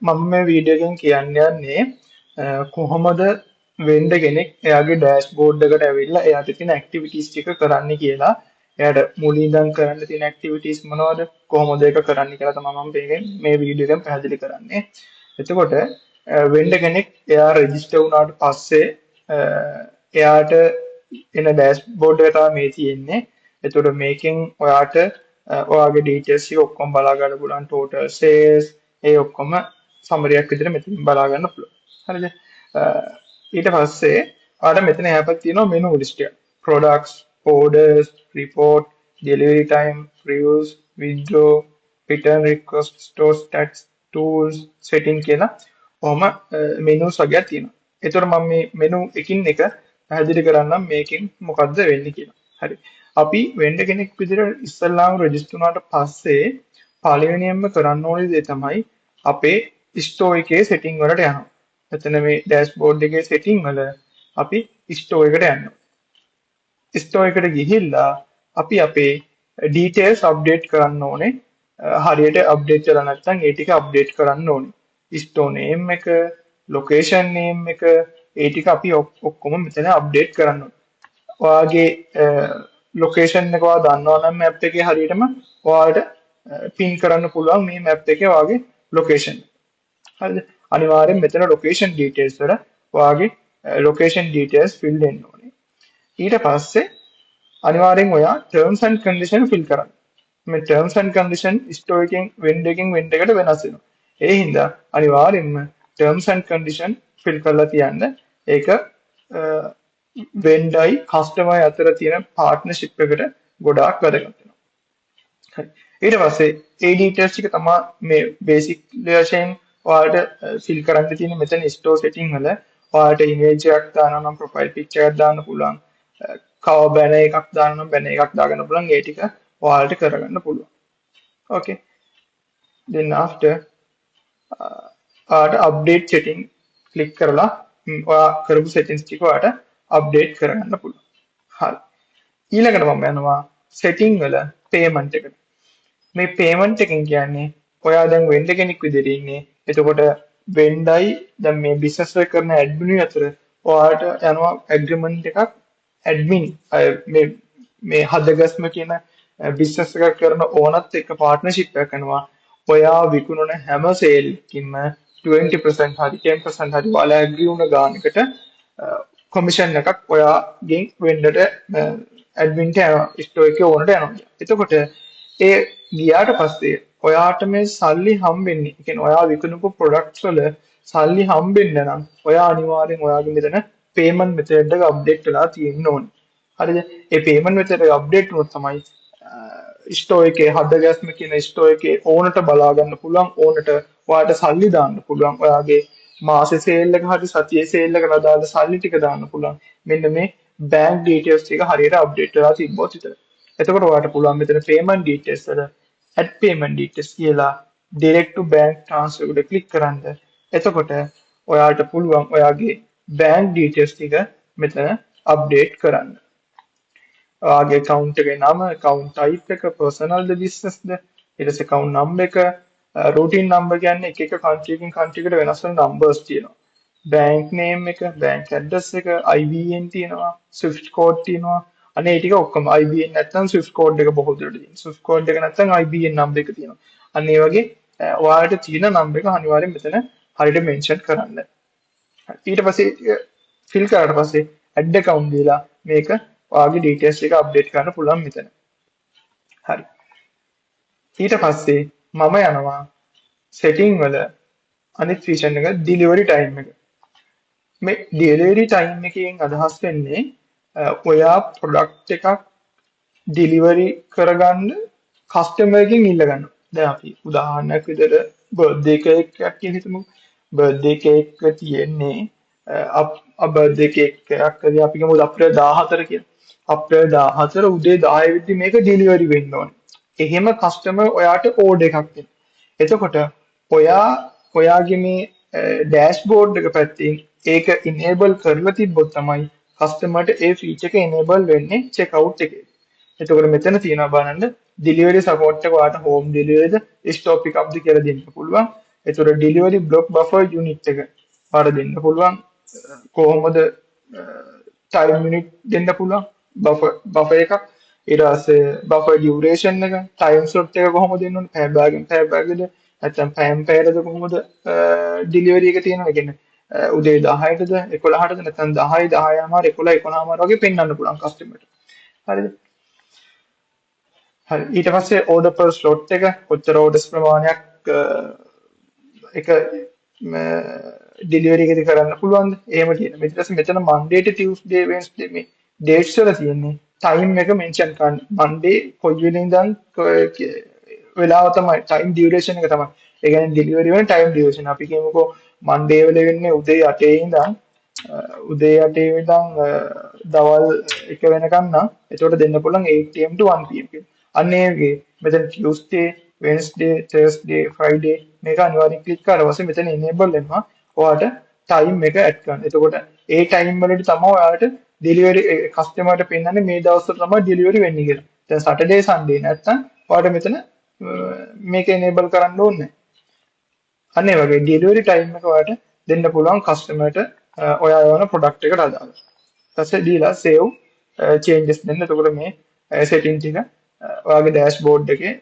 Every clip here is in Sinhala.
මම මේ වීඩියෝ එකෙන් කියන්න යන්නේ කොහොමද වෙන්ඩර් කෙනෙක් එයාගේ ඩෑෂ්බෝඩ් එකට ඇවිල්ලා එයාට තියෙන ඇක්ටිවිටීස් ටික කරන්න කියලා. එයාට මුලින් ඉඳන් කරන්න තියෙන ඇක්ටිවිටීස් මොනවද, කොහොමද ඒක කරන්න කියලා තමයි මම මේකෙන් මේ වීඩියෝ එකෙන් පැහැදිලි කරන්නේ. එතකොට වෙන්ඩර් කෙනෙක් එයා රෙජිස්ටර් වුණාට පස්සේ එයාට එන ඩෑෂ්බෝඩ් එක තමයි මේ තියෙන්නේ. එතකොට මේකෙන් ඔයාට ඔයාගේ ඩීටේල්ස් ටික ඔක්කොම බලා ගන්න පුළුවන්, ටෝටල් සේල්ස් ඒ ඔක්කොම සමරියක් විදිහට මෙතනින් බලා ගන්න පුළුවන්. හරිද? ඊට පස්සේ ඔයාලට මෙතන එහා පැත්තේ තියෙනවා මෙනු ලිස්ට් එක. Products, orders, report, delivery time, reviews, withdraw, return request, store stats, tools, setting කියලා ඔහොම මෙනුස් වගේක් තියෙනවා. එතකොට මම මේ මෙනු එකින් එක පැහැදිලි කරන්නම් මේකෙන් මොකද්ද වෙන්නේ කියලා. හරි. අපි වෙන්ඩර් කෙනෙක් විදිහට ඉස්සල්ලාම රෙජිස්ටර් වුණාට පස්සේ පළවෙනියෙන්ම කරන්න ඕනේ දේ තමයි අපේ ස්ටෝර් එකේ සෙටින් වලට යනවා. මෙතන මේ ඩෑෂ්බෝඩ් එකේ සෙටින් වල අපි ස්ටෝර් එකට යනවා. ස්ටෝර් එකට ගිහිල්ලා අපි අපේ ඩීටේල්ස් අප්ඩේට් කරන්න ඕනේ. හරියට අප්ඩේට් කරලා නැත්නම් ඒ ටික අප්ඩේට් කරන්න ඕනේ. ස්ටෝර් නේම් එක, ලොකේෂන් නේම් එක, ඒ ටික අපි ඔක්කොම මෙතන අප්ඩේට් කරන්න ඕනේ. ඔයාගේ ලොකේෂන් එක ඔයා දන්නවා නම් මැප් එකේ හරියටම ඔයාලට පින් කරන්න පුළුවන් මේ මැප් එකේ ඔයාගේ ලොකේෂන්. හරිද? අනිවාර්යෙන් මෙතන ලොකේෂන් ඩීටේල්ස් වල ඔයාගේ ලොකේෂන් ඩීටේල්ස් ෆිල් වෙන්න ඕනේ. ඊට පස්සේ අනිවාර්යෙන් ඔයා ටර්ම්ස් ඇන්ඩ් කන්ඩිෂන් ෆිල් කරන්න. මේ ටර්ම්ස් ඇන්ඩ් කන්ඩිෂන් ස්ටෝර් එකෙන් වෙන්ඩර් එකෙන් වෙන්ඩර් එකට වෙනස් වෙනවා. ඒ හින්දා අනිවාර්යෙන්ම ටර්ම්ස් ඇන්ඩ් කන්ඩිෂන් ෆිල් කරලා තියන්න. ඒක වෙන්ඩර්යි කස්ටමර් අතර තියෙන පාර්ට්නර්ෂිප් එකට ගොඩාක් වැදගත් වෙනවා. හරි. ඊට පස්සේ ඒ ඩීටේල්ස් ටික තමයි මේ බේසික් වශයෙන් ඔයාලට ෆිල් කරන්න තියෙන මෙතන ස්ටෝර් සෙටින් වල ඔයාලට ඉමේජ් එකක් දානවා නම් ප්‍රොෆයිල් පික්චර් එකක් දාන්න පුළුවන්. කවර් බැනර් එකක් දානවා නම් බැනර් එකක් දාගන්න පුළුවන්. ඒ ටික ඔයාලට කරගන්න පුළුවන්. Okay. Then after ඔයාලට අප්ඩේට් සෙටින් ක්ලික් කරලා ඔයා කරපු සෙටින්ස් ටික ඔයාලට අප්ඩේට් කරගන්න පුළුවන්. හරි. ඊළඟට මම යනවා සෙටින් වල පේමන්ට් එකට. මේ පේමන්ට් එකෙන් කියන්නේ ඔයා දැන් වෙන්ඩර් කෙනෙක් විදිහට ඉන්නේ. එතකොට වෙන්ඩර්යි දැන් මේ බිස්නස් එක කරන ඇඩ්මින් අතර ඔයාලට යනවා ඇග්‍රීමන්ට් එකක්. ඇඩ්මින් මේ මේ හදගස්ම කියන බිස්නස් එකක් කරන ඕනත් එක්ක පාර්ට්නර්ෂිප් එකක් කරනවා. ඔයා විකුණන හැම සේල් එකකින්ම 20% හරි 10% හරි ඔයාලා ඇග්‍රී වුණ ගානකට කොමිෂන් එකක් ඔයාගෙන් වෙන්ඩර්ට ඇඩ්මින්ට යනවා, ස්ටෝර් එකේ ඕනට යනවා. එතකොට ඒ ගියාට පස්සේ ඔයාට මේ සල්ලි හම්බෙන්නේ, ඒ කියන්නේ ඔයා විකුණපු ප්‍රොඩක්ට්ස් වල සල්ලි හම්බෙන්න නම් ඔයා අනිවාර්යෙන් ඔයාගේ මෙතන පේමන්ට් මෙතඩ් එක අප්ඩේට් වෙලා තියෙන්න ඕනේ. හරිද? ඒ පේමන්ට් මෙතඩ් එක අප්ඩේට් වුණොත් තමයි ස්ටෝර් එකේ හදගැස්ම කියන ස්ටෝර් එකේ ඕනට බලා ගන්න පුළුවන්, ඕනට ඔයාට සල්ලි දාන්න පුළුවන්, ඔයාගේ මාසේ සේල් එක හරි සතියේ සේල් එකට අදාළ සල්ලි ටික දාන්න පුළුවන්. මෙන්න මේ බැංක් ඩීටේල්ස් ටික හරියට අප්ඩේට් වෙලා තිබ්බොත් විතරයි. එතකොට ඔයාට පුළුවන් මෙතන පේමන්ට් ඩීටේල්ස් වල ඇඩ් පේමන්ට් ඩීටේල්ස් කියලා ඩිරෙක්ට් ටු බැංක් ට්‍රාන්ස්ෆර් එකට ක්ලික් කරන්න. එතකොට ඔයාට පුළුවන් ඔයාගේ බැංක් ඩීටේල්ස් ටික මෙතන අප්ඩේට් කරන්න. ඔයාගේ ඇකවුන්ට් එකේ නම, ඇකවුන්ට් ටයිප් එක, පර්සනල්ද බිස්නස්ද, ඊට පස්සේ ඇකවුන්ට් නම්බර් එක, රූටින් නම්බර් කියන්නේ එක එක කන්ට්‍රි එකකින් කන්ට්‍රි එකට වෙනස් වෙන නම්බර්ස් තියෙනවා. බැංක් නේම් එක, බැංක් ඇඩ්‍රස් එක, IBAN තියෙනවා, SWIFT code තියෙනවා. අනේ ඒ ටික ඔක්කොම IBAN නැත්නම් SWIFT code එක බොහෝ දුරට තියෙනවා. SWIFT code එක නැත්නම් IBAN number එක තියෙනවා. අන්න ඒ වගේ ඔයාලට තියෙන නම්බර් එක අනිවාර්යෙන් මෙතන හරියට මෙන්ෂන් කරන්න. ඊට පස්සේ ෆිල් කරාට පස්සේ ඇඩ් ඇකවුන්ට් දීලා මේක ඔයාගේ ඩීටේල්ස් ටික අප්ඩේට් කරන්න පුළුවන් මෙතන. හරි. ඊට පස්සේ මම යනවා සෙටින් වල අනිත් ෆීචර් එක ඩෙලිවරි ටයිම් එක. මේ ඩෙලිවරි ටයිම් එකෙන් අදහස් වෙන්නේ ඔයා ප්‍රොඩක්ට් එකක් ඩෙලිවරි කරගන්න කස්ටමර් එකෙන් ඉල්ල ගන්නවා. දැන් අපි උදාහරණයක් විදිහට බර්ත්ඩේ කේක් එකක් කියලා හිතමු. බර්ත්ඩේ කේක් එක තියෙන්නේ බර්ත්ඩේ කේක් එකක් හරි අපි ගමු අප්‍රේල් 14 කියලා. අප්‍රේල් 14 උදේ 10 වෙද්දි මේක ඩෙලිවරි වෙන්න ඕනේ. එහෙම කස්ටමර් ඔයාට ඕඩර් එකක් දෙනවා. එතකොට ඔයා ඔයාගේ මේ ඩෑෂ්බෝඩ් එක පැත්තෙන් ඒක ඉනේබල් කරලා තිබ්බොත් තමයි කස්ටමර්ට ඒ ෆීචර් එක ඉනේබල් වෙන්නේ චෙක් අවුට් එකේ. එතකොට මෙතන තියෙනවා බලන්න ඩෙලිවරි සපෝට් එක ඔයාට හෝම් ඩෙලිවරිද ස්ටෝර් පිකප්ද කියලා දෙන්න පුළුවන්. ඒතර ඩෙලිවරි බ්ලොක් බෆර් යුනිට් එක ඔයාලට දෙන්න පුළුවන්. කොහොමද ටයිම් යුනිට් දෙන්න පුළුවන් බෆර් එකක්. ඊට පස්සේ බෆර් ඩියුරේෂන් එක, ටයිම් ස්ලොට් එක කොහොමද දෙන්න ඕනේ, පැය භාගෙන් පැය භාගෙද නැත්නම් පැයෙන් පැයටද කොහොමද ඩෙලිවරි එක තියෙනවා. ඒ කියන්නේ උදේ 10ටද 11ටද නැත්නම් 10යි 10:00 11 11:00 වගේ පෙන්වන්න පුළුවන් කස්ටමර්ට. හරිද? හරි. ඊට පස්සේ ඕඩර් පර් ස්ලොට් එක කොච්චර ඕඩර්ස් ප්‍රමාණයක් එක ඩෙලිවරි එකදී කරන්න පුළුවන්ද? එහෙම තියෙනවා. ඊට පස්සේ මෙතන Monday to Tuesday Wednesday මේ ඩේට්ස් වල තියෙන්නේ ටයිම් එක මෙන්ෂන් කරන්න. Monday කොයි වෙලේ ඉඳන් වෙලාව තමයි ටයිම් ඩියුරේෂන් එක තමයි. ඒ කියන්නේ ඩෙලිවරි වෙන ටයිම් ඩියුරේෂන්. අපි කියමුකෝ Monday වල වෙන්නේ උදේ 8 ඉඳන් උදේ 8 ඉඳන් දවල් 1 වෙනකන් නම් එතකොට දෙන්න පුළුවන් 8 am to 1 pm කියලා. අන්න ඒ වගේ මෙතන Tuesday, Wednesday, Thursday, Friday මේක අනිවාර්යෙන් ක්ලික් කරලා පස්සේ මෙතන enable වෙනවා. ඔයාට ටයිම් එක ඇඩ් කරන්න. එතකොට ඒ ටයිම් වලදී තමයි ඔයාලට ඩෙලිවරි කස්ටමර්ට පෙන්වන්නේ මේ දවස්වල තමයි ඩෙලිවරි වෙන්නේ කියලා. දැන් Saturday Sunday නැත්තම් ඔයාලට මෙතන මේක enable කරන්න ඕනේ නැහැ. අන්න ඒ වගේ ඩෙලිවරි ටයිම් එක ඔයාලට දෙන්න පුළුවන් කස්ටමර්ට ඔයා යවන ප්‍රොඩක්ට් එකට අදාළව. ඊට පස්සේ දීලා සේව් චේන්ජස් දෙන්න. එතකොට මේ සෙටින් ටික ඔයාගේ ඩෑෂ්බෝඩ් එකේ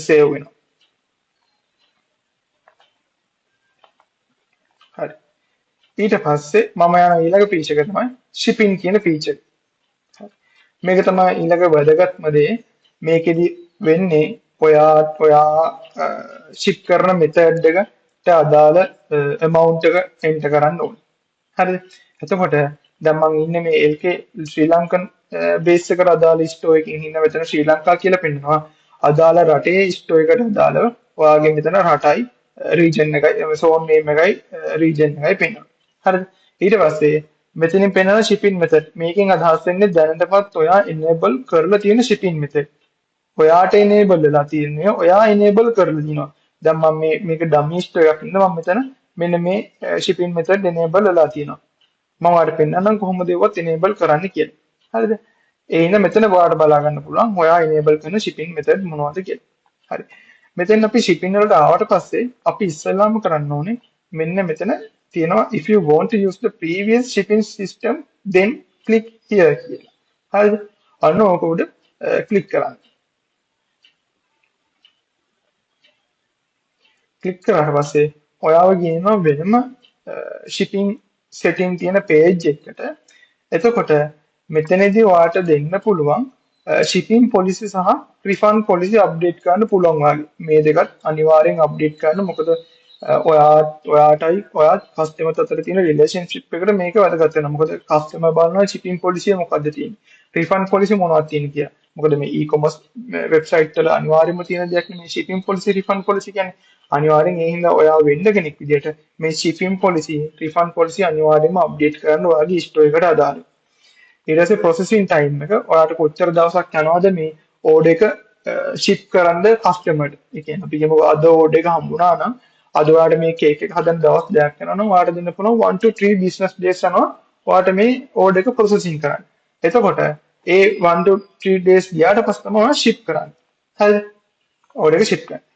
සේව් වෙනවා. හරි. ඊට පස්සේ මම යන ඊළඟ ෆීචර් එක තමයි shipping කියන ෆීචර් එක. හරි. මේක තමයි ඊළඟ වැදගත්ම දේ. මේකෙදි වෙන්නේ ඔයා ෂිප් කරන මෙතඩ් එකට අදාළ amount එක එන්ටර් කරන්න ඕනේ. හරිද? එතකොට දැන් මං ඉන්නේ මේ LK ශ්‍රී ලංකන් බේස් එකට අදාළ ස්ටෝර් එකකින් ඉන්න මෙතන ශ්‍රී ලංකා කියලා පෙන්නනවා. අදාළ රටේ ස්ටෝර් එකට අදාළව ඔයාගේ මෙතන රටයි රීජන් එකයි සෝන් නේම් එකයි රීජන් එකයි පෙන්නනවා. හරිද? ඊට පස්සේ මෙතනින් පෙන්නන shipping method. මේකෙන් අදහස් වෙන්නේ දැනටමත් ඔයා enable කරලා තියෙන shipping method. ඔයාට enable වෙලා තියෙන්නේ ඔයා enable කරලා තියෙනවා. දැන් මම මේක dummy store එකක් ඉඳන් මම මෙතන මෙන්න මේ shipping method enable වෙලා තියෙනවා. මම ඔයාලට පෙන්නන්නම් කොහොමද ඒවත් enable කරන්න කියලා. හරිද? ඒ හින්දා මෙතන ඔයාලට බලා ගන්න පුළුවන් ඔයා enable කරන shipping method මොනවද කියලා. හරි. මෙතෙන් අපි shipping වලට ආවට පස්සේ අපි ඉස්සෙල්ලාම කරන්න ඕනේ මෙන්න මෙතන තියෙනවා if you want to use the previous shipping system then click here කියලා. හරිද? අන්න ඕක උඩ ක්ලික් කරන්න. ක්ලික් කරාට පස්සේ ඔයාව ගේනවා වෙනම shipping setting තියෙන page එකකට. එතකොට මෙතනදී ඔයාට දෙන්න පුළුවන් shipping policy සහ refund policy update කරන්න පුළුවන් ඔයාගේ. මේ දෙකත් අනිවාර්යෙන් අප්ඩේට් කරන්න. මොකද ඔයාටයි ඔයාත් කස්ටමර් අතර තියෙන රිලේෂන්ෂිප් එකට මේක වැදගත් වෙනවා. මොකද කස්ටමර් බලනවා shipping policy එක මොකද්ද තියෙන්නේ, refund policy මොනවද තියෙන්නේ කියලා. මොකද මේ e-commerce website වල අනිවාර්යයෙන්ම තියෙන දෙයක් නෙමෙයි shipping policy refund policy කියන්නේ. අනිවාර්යෙන් ඒ හින්දා ඔයා වෙන්න කෙනෙක් විදියට මේ shipping policy refund policy අනිවාර්යයෙන්ම අප්ඩේට් කරන්න ඔයාගේ ස්ටෝර් එකට අදාළව. ඊට පස්සේ processing time එක ඔයාට කොච්චර දවසක් යනවද මේ ඕඩර් එක ෂිප් කරන්න කස්ටමර්ට. ඒ කියන්නේ අපි කියමුකෝ අද ඕඩර් එක හම්බුණා නම් අද ඔයාට මේ කේක් එක හදන්න දවස් දෙකක් යනවා නම් ඔයාට දෙන්න පුළුවන් 1 to 3 business days යනවා ඔයාට මේ ඕඩර් එක ප්‍රොසෙසිං කරන්න. එතකොට ඒ 1 to 3 days ගියාට පස්සේ තමයි ඔයා ෂිප් කරන්නේ. හරිද? ඕඩර් එක ෂිප් කරන්න.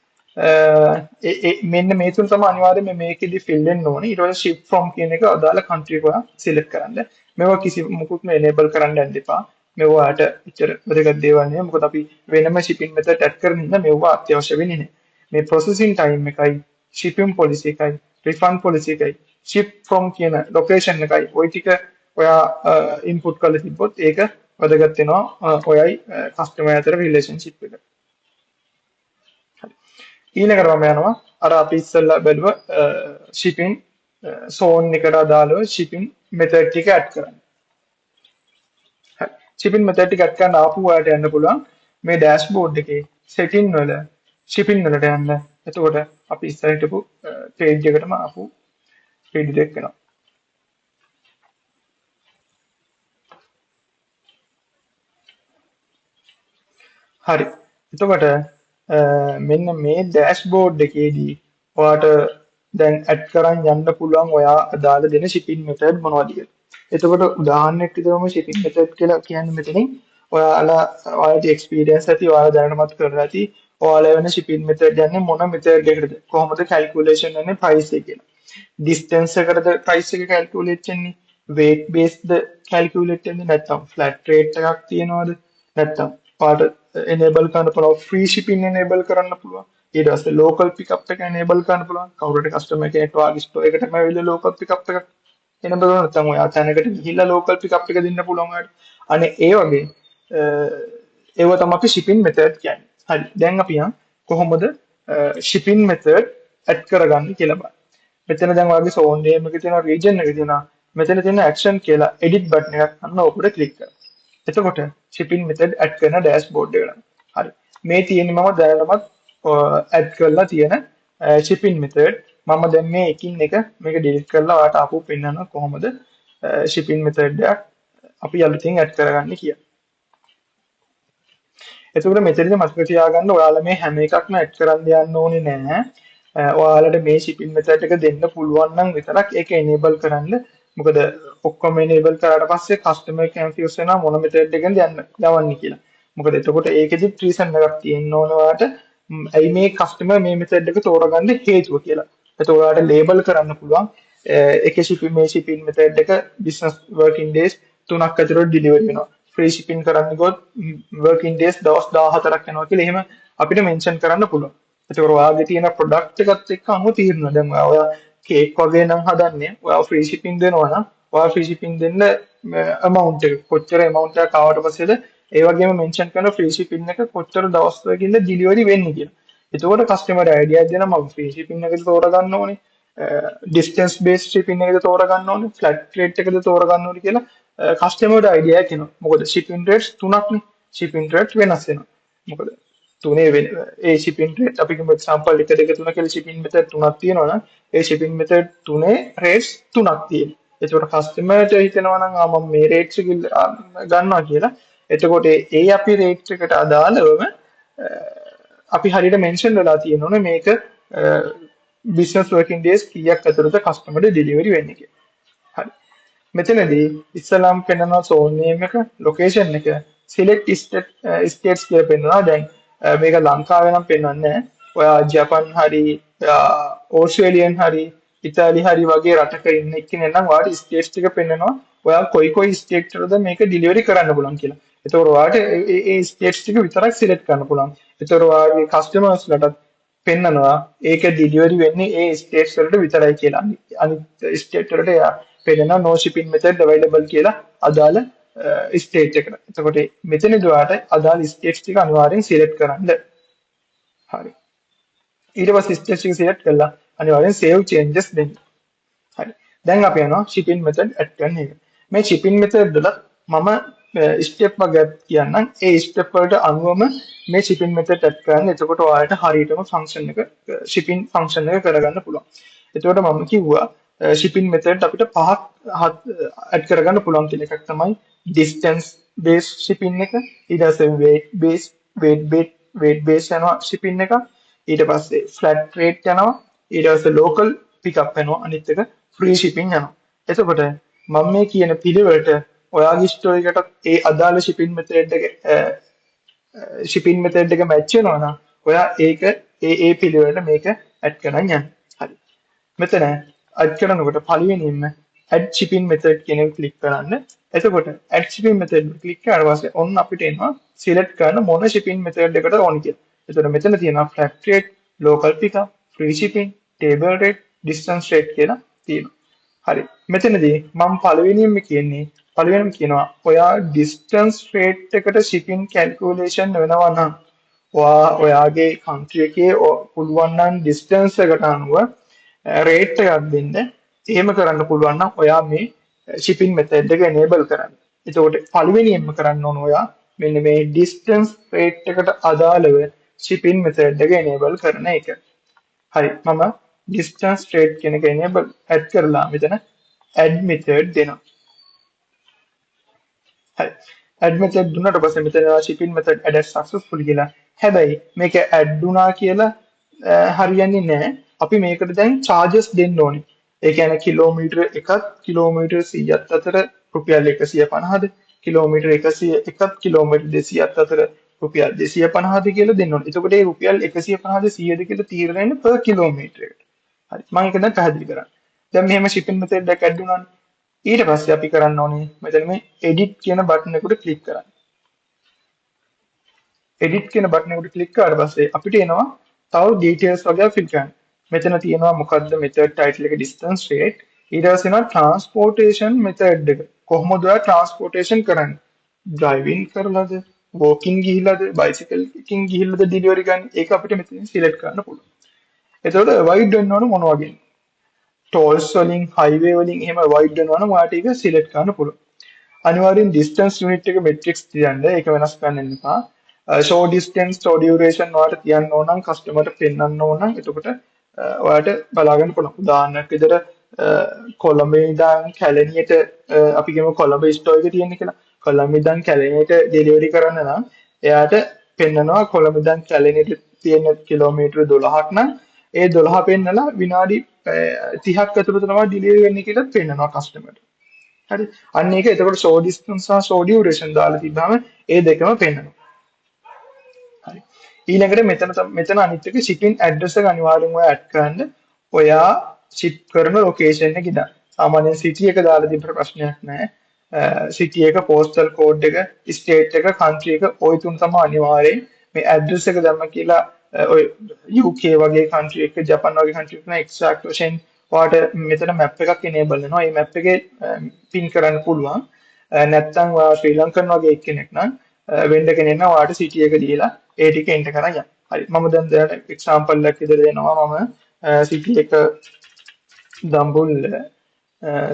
ඒ මෙන්න මේ තුන තමයි අනිවාර්යයෙන්ම මේකෙදි ෆිල් වෙන්න ඕනේ. ඊට පස්සේ ship from කියන එක අදාළ country එක ඔයා සිලෙක්ට් කරන්න. මේවා කිසි මොකුත්ම enable කරන්න යන්න එපා. මේවා ඔයාට එච්චර වැදගත් දේවල් නෙවෙයි. මොකද අපි වෙනම shipping method add කරන හින්දා මේවා අත්‍යවශ්‍ය වෙන්නේ නැහැ. මේ processing time එකයි shipping policy එකයි refund policy එකයි ship from කියන location එකයි ওই ටික ඔයා input කරලා තිබ්බොත් ඒක වැදගත් වෙනවා ඔයයි කස්ටමර් අතර රිලේෂන්ෂිප් එක. හරි. ඊළඟට මම යනවා අර අපි ඉස්සෙල්ලා බැලුව shipping zone එකට අදාළව shipping method ටික ඇඩ් කරන්න. හරි. shipping method ටික ඇඩ් කරන්න ආපහු ඔයාලට යන්න පුළුවන් මේ ඩෑෂ්බෝඩ් එකේ setting වල shipping වලට යන්න. එතකොට අපි ඉස්සර හිටපු පේජ් එකටම ආපහු රීඩිරෙක්ට් වෙනවා. හරි. එතකොට මෙන්න මේ ඩෑෂ්බෝඩ් එකේදී ඔයාට දැන් ඇඩ් කරන් යන්න පුළුවන් ඔයා අදාළ දෙන shipping method මොනවද කියලා. එතකොට උදාහරණයක් විදිහටම shipping method කියලා කියන්නේ මෙතනින් ඔයාලට එක්ස්පීරියන්ස් ඇති ඔයාලා දැනටමත් කරලා ඇති ඔයාලා වෙන shipping method යන්නේ මොන method එකකටද, කොහොමද calculation වෙන්නේ price එක කියලා. Distance එකකටද price එක calculate වෙන්නේ, weight based ද calculate වෙන්නේ, නැත්නම් flat rate එකක් තියනවද, නැත්නම් ඔයාලට enable කරන්න පුළුවන් free shipping enable කරන්න පුළුවන්. ඊට පස්සේ local pickup එක enable කරන්න පුළුවන්. කවුරු හරි customer කෙනෙක් ඔයාගේ store එකටම ඇවිල්ලා local pickup එකක් enable කරනවා, නැත්නම් ඔයා තැනකට ගිහිල්ලා local pickup එක දෙන්න පුළුවන් ඔයාලට. අනේ ඒ වගේ ඒව තමයි අපි shipping method කියන්නේ. හරි. දැන් අපි යන් කොහොමද shipping method add කරගන්නේ කියලා බලන්න. මෙතන දැන් ඔයාගේ zone name එක තියෙනවා, region එක තියෙනවා. මෙතන තියෙන action කියලා edit button එකක් අන්න ඕකට ක්ලික් කරන්න. එතකොට shipping method add කරන dashboard එකට. හරි. මේ තියෙන්නේ මම දැනටමත් ඇඩ් කරලා තියෙන shipping method. මම දැන් මේ එකින් එක මේක ඩිලීට් කරලා ඔයාලට ආපහු පෙන්නනවා කොහොමද shipping method එකක් අපි අලුතින් ඇඩ් කරගන්නේ කියලා. එතකොට මෙතනදී මතක තියාගන්න ඔයාලා මේ හැම එකක්ම ඇඩ් කරන්න යන්න ඕනේ නෑ. ඔයාලට මේ shipping method එක දෙන්න පුළුවන් නම් විතරක් ඒක enable කරන්න. මොකද ඔක්කොම enable කරාට පස්සේ customer confuse වෙනවා මොන method එකෙන්ද යන්න යවන්නේ කියලා. මොකද එතකොට ඒකෙදි රීසන් එකක් තියෙන්න ඕන ඔයාලට, ඇයි මේ කස්ටමර් මේ මෙතඩ් එක තෝරගන්න හේතුව කියලා. එතකොට ඔයාලට ලේබල් කරන්න පුළුවන් එකේ shipping, මේ shipping method එක business working days 3ක් ඇතුළත ඩෙලිවරි වෙනවා. ෆ්‍රී shipping කරන්න ගියොත් working days දවස් 14ක් යනවා කියලා එහෙම අපිට මෙන්ෂන් කරන්න පුළුවන්. එතකොට ඔයාගේ තියෙන ප්‍රොඩක්ට් එකත් එක්ක අනුව තීරණ. දැන් ඔයා කේක් වගේ නම් හදන්නේ, ඔයා ෆ්‍රී shipping දෙනවා නම් ඔයා ෆ්‍රී shipping දෙන්න amount එක කොච්චර amount එකක් ආවට පස්සේද, ඒ වගේම මෙන්ෂන් කරන ෆ්‍රී shipping එක කොච්චර දවස් වලකින්ද ඩෙලිවරි වෙන්නේ කියලා. එතකොට කස්ටමර් අයිඩියා දෙනවා මම ෆ්‍රී shipping එකද තෝරගන්න ඕනේ, ඩිස්ටන්ස් බේස් shipping එකද තෝරගන්න ඕනේ, ෆ්ලැට් රේට් එකද තෝරගන්න ඕනේ කියලා කස්ටමර්ට අයිඩියා එකක් එනවා. මොකද shipping rates තුනක්නේ. Shipping rate වෙනස් වෙනවා. මොකද තුනේ වෙන ඒ shipping rate අපි කියමු එක්සැම්පල් 1, 2, 3 කියලා shipping method තුනක් තියෙනවා නම් ඒ shipping method තුනේ rates තුනක් තියෙනවා. එතකොට කස්ටමර්ට හිතෙනවා නම් ආ මම මේ රේට්ස් එක ගන්නවා කියලා. එතකොට ඒ අපි රේට් එකට අදාළවම අපි හරියට මෙන්ෂන් වෙලා තියෙනෝනේ මේක බිස්නස් වර්කින් ඩේස් කීයක් ඇතුළත කස්ටමර්ට ඩෙලිවරි වෙන්නේ කියලා. හරි. මෙතනදී ඉස්සලාම් පෙන්නනවා සෝන් නේම් එක, ලොකේෂන් එක, සිලෙක්ට් ස්ටේට්ස් කියලා පෙන්නනවා. දැන් මේක ලංකාවේ නම් පෙන්වන්නේ නැහැ. ඔයා ජපන් හරි, ඕස්ට්‍රේලියන් හරි, ඉතාලි හරි වගේ රටක ඉන්න එක්කෙනෙක් නම් ඔයාට ස්ටේට්ස් ටික පෙන්නනවා. ඔයා කොයි කොයි ස්ටේට් වලද මේක ඩෙලිවරි කරන්න පුළුවන් කියලා. එතකොට ඔයාට ඒ ඒ ස්ටේට්ස් ටික විතරක් සිලෙක්ට් කරන්න පුළුවන්. එතකොට ඔයාගේ කස්ටමර්ස් ලටත් පෙන්නනවා ඒක ඩෙලිවරි වෙන්නේ ඒ ස්ටේට්ස් වලට විතරයි කියලා. අනිත් ස්ටේට් වලට එයා පෙන්නනවා no shipping method available කියලා අදාළ ස්ටේට් එකට. එතකොට මෙතනදී ඔයාට අදාළ ස්ටේට්ස් ටික අනිවාර්යෙන් සිලෙක්ට් කරන්න. හරි. ඊට පස්සේ ස්ටේට්ස් ටික සිලෙක්ට් කරලා අනිවාර්යෙන් save changes දෙන්න. හරි. දැන් අපි යනවා shipping method add කරන එක. මේ shipping method වල මම ස්ටෙප් වගේක් කියන්නම්. ඒ ස්ටෙප් වලට අනුවම මේ shipping method add කරන්න. එතකොට ඔයාලට හරියටම ෆන්ක්ෂන් එක, shipping function එක කරගන්න පුළුවන්. එතකොට මම කිව්වා shipping method අපිට පහක් ඇඩ් කරගන්න පුළුවන් කියලා. එකක් තමයි distance based shipping එක. ඊට පස්සේ weight base යනවා shipping එක. ඊට පස්සේ flat rate යනවා. ඊට පස්සේ local pickup යනවා. අනිත් එක free shipping යනවා. එතකොට මම මේ කියන පිළිවෙලට ඔයාගේ ස්ටෝර් එකටත් ඒ අදාළ shipping method එක මැච් වෙනවා නම් ඔයා ඒක ඒ ඒ පිළිවෙලට මේක ඇඩ් කරන් යන්න. හරි. මෙතන ඇඩ් කරනකොට පළවෙනියෙන්ම add shipping method කියන එක ක්ලික් කරන්න. එතකොට add shipping method click කරාට පස්සේ ඔන්න අපිට එනවා සිලෙක්ට් කරන මොන shipping method එකටද ඕනි කියලා. එතකොට මෙතන තියෙනවා flat rate, local pickup, free shipping, table rate, distance rate කියලා තියෙනවා. හරි. මෙතනදී මම පළවෙනියෙන්ම කියන්නේ, පළවෙනිම කියනවා ඔයා distance rate එකට shipping calculation වෙනවා නම් ඔයා ඔයාගේ country එකේ පුළුවන් නම් distance එකට අනුව රේට් එකක් දෙන්න. එහෙම කරන්න පුළුවන් නම් ඔයා මේ shipping method එක enable කරන්න. එතකොට පළවෙනියෙන්ම කරන්න ඕන ඔයා මෙන්න මේ distance rate එකට අදාළව shipping method එක enable කරන එක. හරි, මම distance rate කියන එක enable add කරලා මෙතන add method දෙනවා. හරි. Add method දුන්නාට පස්සේ මෙතන එනවා shipping method added successfully කියලා. හැබැයි මේක add වුණා කියලා හරියන්නේ නැහැ. අපි මේකට දැන් charges දෙන්න ඕනේ. ඒ කියන්නේ කිලෝමීටර එකත් කිලෝමීටර් 100ත් අතර රුපියල් 150ද, කිලෝමීටර් 101ත් කිලෝමීටර් 200ත් අතර රුපියල් 250ද කියලා දෙන්න ඕනේ. එතකොට ඒ රුපියල් 150ද 100ද කියලා තීරණය වෙන්නේ පර් කිලෝමීටර් එකට. හරි. මම ඒක දැන් පැහැදිලි කරන්න. දැන් මෙහෙම shipping method එකක් ඇඩ් වුණානේ. ඊට පස්සේ අපි කරන්න ඕනේ මෙතන මේ edit කියන බටන් එකට ක්ලික් කරන්න. Edit කියන බටන් එකට ක්ලික් කරාට පස්සේ අපිට එනවා තව ඩීටේල්ස් වගේ ෆිල් කරන්න. මෙතන තියෙනවා මොකද්ද මෙතඩ් ටයිටල් එක, ඩිස්ටන්ස් රේට්. ඊට පස්සේ එනවා ට්‍රාන්ස්පෝර්ටේෂන් මෙතඩ් එක. කොහොමද ඔයා ට්‍රාන්ස්පෝර්ටේෂන් කරන්නේ? ඩ්‍රයිවිං කරලාද? වෝකින් ගිහිල්ලාද? බයිසිකල් එකකින් ගිහිල්ලාද ඩෙලිවරි ගන්න? ඒක අපිට මෙතනින් සිලෙක්ට් කරන්න පුළුවන්. එතකොට අවොයිඩ් වෙන්න ඕන මොන වගේ? ටෝල්ස් වලින්, හයිවේ වලින් එහෙම අවොයිඩ් වෙනවා නම් ඔයාට ඒක සිලෙක්ට් කරන්න පුළුවන්. අනිවාර්යෙන් ඩිස්ටන්ස් යුනිට් එක මෙට්‍රික්ස් තියන්න. ඒක වෙනස් කරන්න එපා. ෂෝ ඩිස්ටන්ස්, ෂෝ ඩියුරේෂන් ඔයාට තියන්න ඕන නම්, කස්ටමර්ට පෙන්වන්න ඕන නම්, එතකොට ඔයාට බලා ගන්න පුළුවන්. උදාහරණයක් විදිහට කොළඹ ඉඳන් කැලණියට, අපි කියමු කොළඹ ස්ටෝර් එක තියෙන්නේ කියලා. කොළඹ ඉඳන් කැලණියට ඩෙලිවරි කරන්න නම් එයාට පෙන්නනවා කොළඹ ඉඳන් කැලණියට තියෙන කිලෝමීටර් 12ක් නම් ඒ 12 පෙන්නලා විනාඩි 30ක් ඇතුළත තමයි ඩිලිවරි වෙන්නේ කියලා පෙන්නනවා කස්ටමර්ට. හරි. අන්න ඒක එතකොට ෂෝ ඩිස්ටන්ස් සහ ෂෝ ඩියුරේෂන් දාලා තිබ්බම ඒ දෙකම පෙන්නනවා. හරි. ඊළඟට මෙතන මෙතන අනිත් එක ෂිපින් ඇඩ්‍රස් එක අනිවාර්යෙන්ම ඔයා ඇඩ් කරන්න. ඔයා ෂිප් කරන ලොකේෂන් එක ඉඳන්. සාමාන්‍යයෙන් සිටි එක දාලා තිබ්බට ප්‍රශ්නයක් නැහැ. සිටි එක, පෝස්ටල් කෝඩ් එක, ස්ටේට් එක, කන්ට්‍රි එක, ඔය තුන තමයි අනිවාර්යෙන්. මේ ඇඩ්‍රස් එක දැම්ම කියලා ඔය UK වගේ කන්ට්‍රි එක, ජපාන් වගේ කන්ට්‍රි එක නම් එක්සැක්ට් වශයෙන් ඔයාට මෙතන මැප් එකක් එනේබල් වෙනවා. මේ මැප් එකේ පින් කරන්න පුළුවන්. නැත්නම් ඔයා ශ්‍රී ලංකන් වගේ එක්කෙනෙක් නම්, වෙන්ඩර් කෙනෙක් නම්, ඔයාට සිටි එක දීලා ඒ ටික එන්ටර් කරන් යන්න. හරි. මම දැන් දැනට එක්සැම්පල් එකක් විදිහට දෙනවා. මම සිටි එක දඹුල්ල,